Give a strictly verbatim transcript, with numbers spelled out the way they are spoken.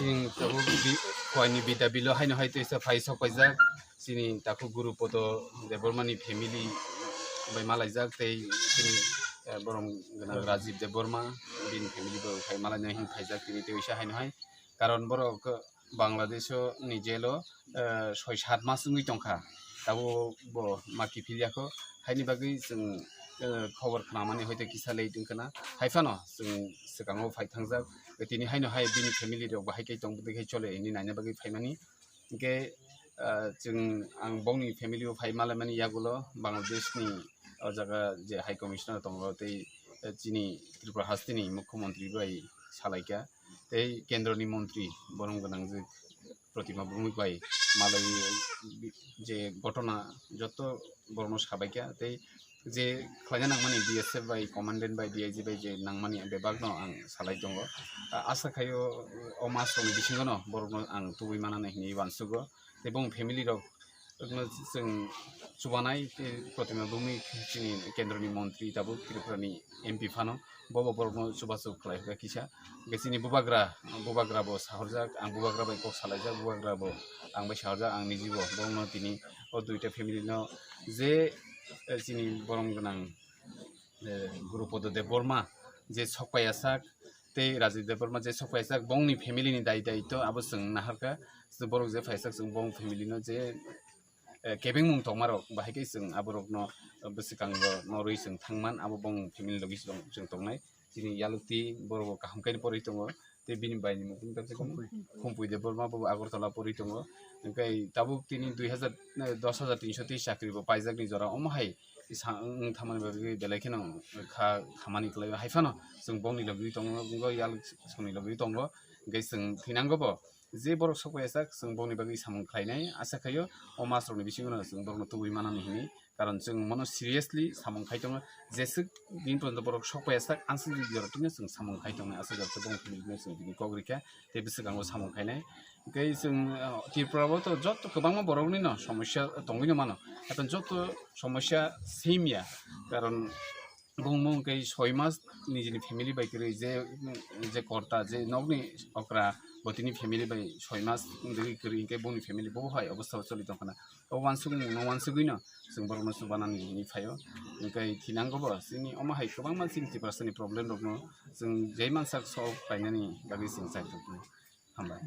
Chini takhuk bi-, Koini Bidya Bilo haino hai teisa phai sok paijak. Chini takhuk Guru Podo Debbarma ni family bai malaijak tei chini, eh, borom gwnang Rajib Debbarma bini family bai phai malaina hin phaijak tini teisa haino hai. Karon borok Bangladesh o ni jail o, eh, soi sat mas wngwi tongkha. Tabuk bo ma kiphil yakho. Haini bagwi chwng, eh, khobor khnamani hoite kisa late wngkha na. Hai phano chwng swkango phai thangjak. Tini haino hai bini family rok bahai khe tong bwdwi khe chole hwnwi naina bagwi phaimani. Hinkhe, ah, chwng, ang bongni family o phai malaimani yagulo Bangladesh ni o jaga je High Commissioner tongo tei, eh, chini Tripura hasteni Mukhyamantri bai salaikha tei kendroni montri borom gwnang je Pratima Bhumik bai malai je ghotona joto borokno sabaikha tei je khlaina nangmani B S F bai, commandant bai, D I G bai je nangmani bebakno ang salai tongo. A-, asa khaio o masrokni bisingono borokno ang tubui manani hinwi uansugo. Tei bong family rokno chwng chubanai, tei Pratima Bhumik chini kendroni montri tabuk Tripurani M P phano bobo borokno chubachu khlai kha kisa. Hwnkhe chini bubagra, bubagra bo sahorjak, ang bubagra bai kok salaijak, bubagra bo ang bai sahorjak, ang nijibo borokno tini o duita family no je, eh, chini borom gwnang, eh, Guru Podo Debbarma je sok paiyasak tei Rajib Debbarma je sok paiyasak bongni family ni dai daitw abo chwng naharkha. Borok je phaisak chwng bong family no je, eh, kebengmung tongmarok bahai khe chwng aborokno bwswkango norwi chwng thangman abo bong family logi chwng, chwng tongnai. Chini yalukti borok bo kaham khe porwi tongo. Tei bini bai ni mukung tang Khumpui. Khumpui Debbarma bo Agartala porwi tongo. Hwnkhe tabuk tini dui hazar, eh, dos hazar tinso tei chakri bo paijak ni jora omo hai sa wng thamani bagwi belai kheno kha khamani kwlai hai phano chwng bongni logi tongo, wngwi yaluk songni logi tongo. Hwnkhe chwng thinango bo je borok sok paiyasak chwng bongni bagwi samung khlainai asa khaio o masrokni bisingo chwng borokno tubui manani hinwi. Karon chwng mono seriously samung khai tongo, jeswk din porjonto borok sok paiyasak, ang sini jora tino chwng samung khai tongnai, aswk jora bong philip no chwng tini kok rikha, tei bwswk ang bo samung khainai. Tei chwng, ah, Tripura o to joto kwbangma borok ni no somosya tongwi no mano, hato joto somosya same ya, karon bung mung khe soi mas nijini family bai kwrwi je, je korta je nokni okra bo tini family bai soi mas wngwi kwrwi hwnkhe bongni family bo hai obostha o choli tongkha na. O uansukmung no uansugwi no chwng borokno chubanani hinwi phaio. Hwnkhe thinango bo chini omo hai kwbangma chini Tiprasani problem rokno chwng jai mansak solve khlainani bagwi chwng chai tongkha. Hambai.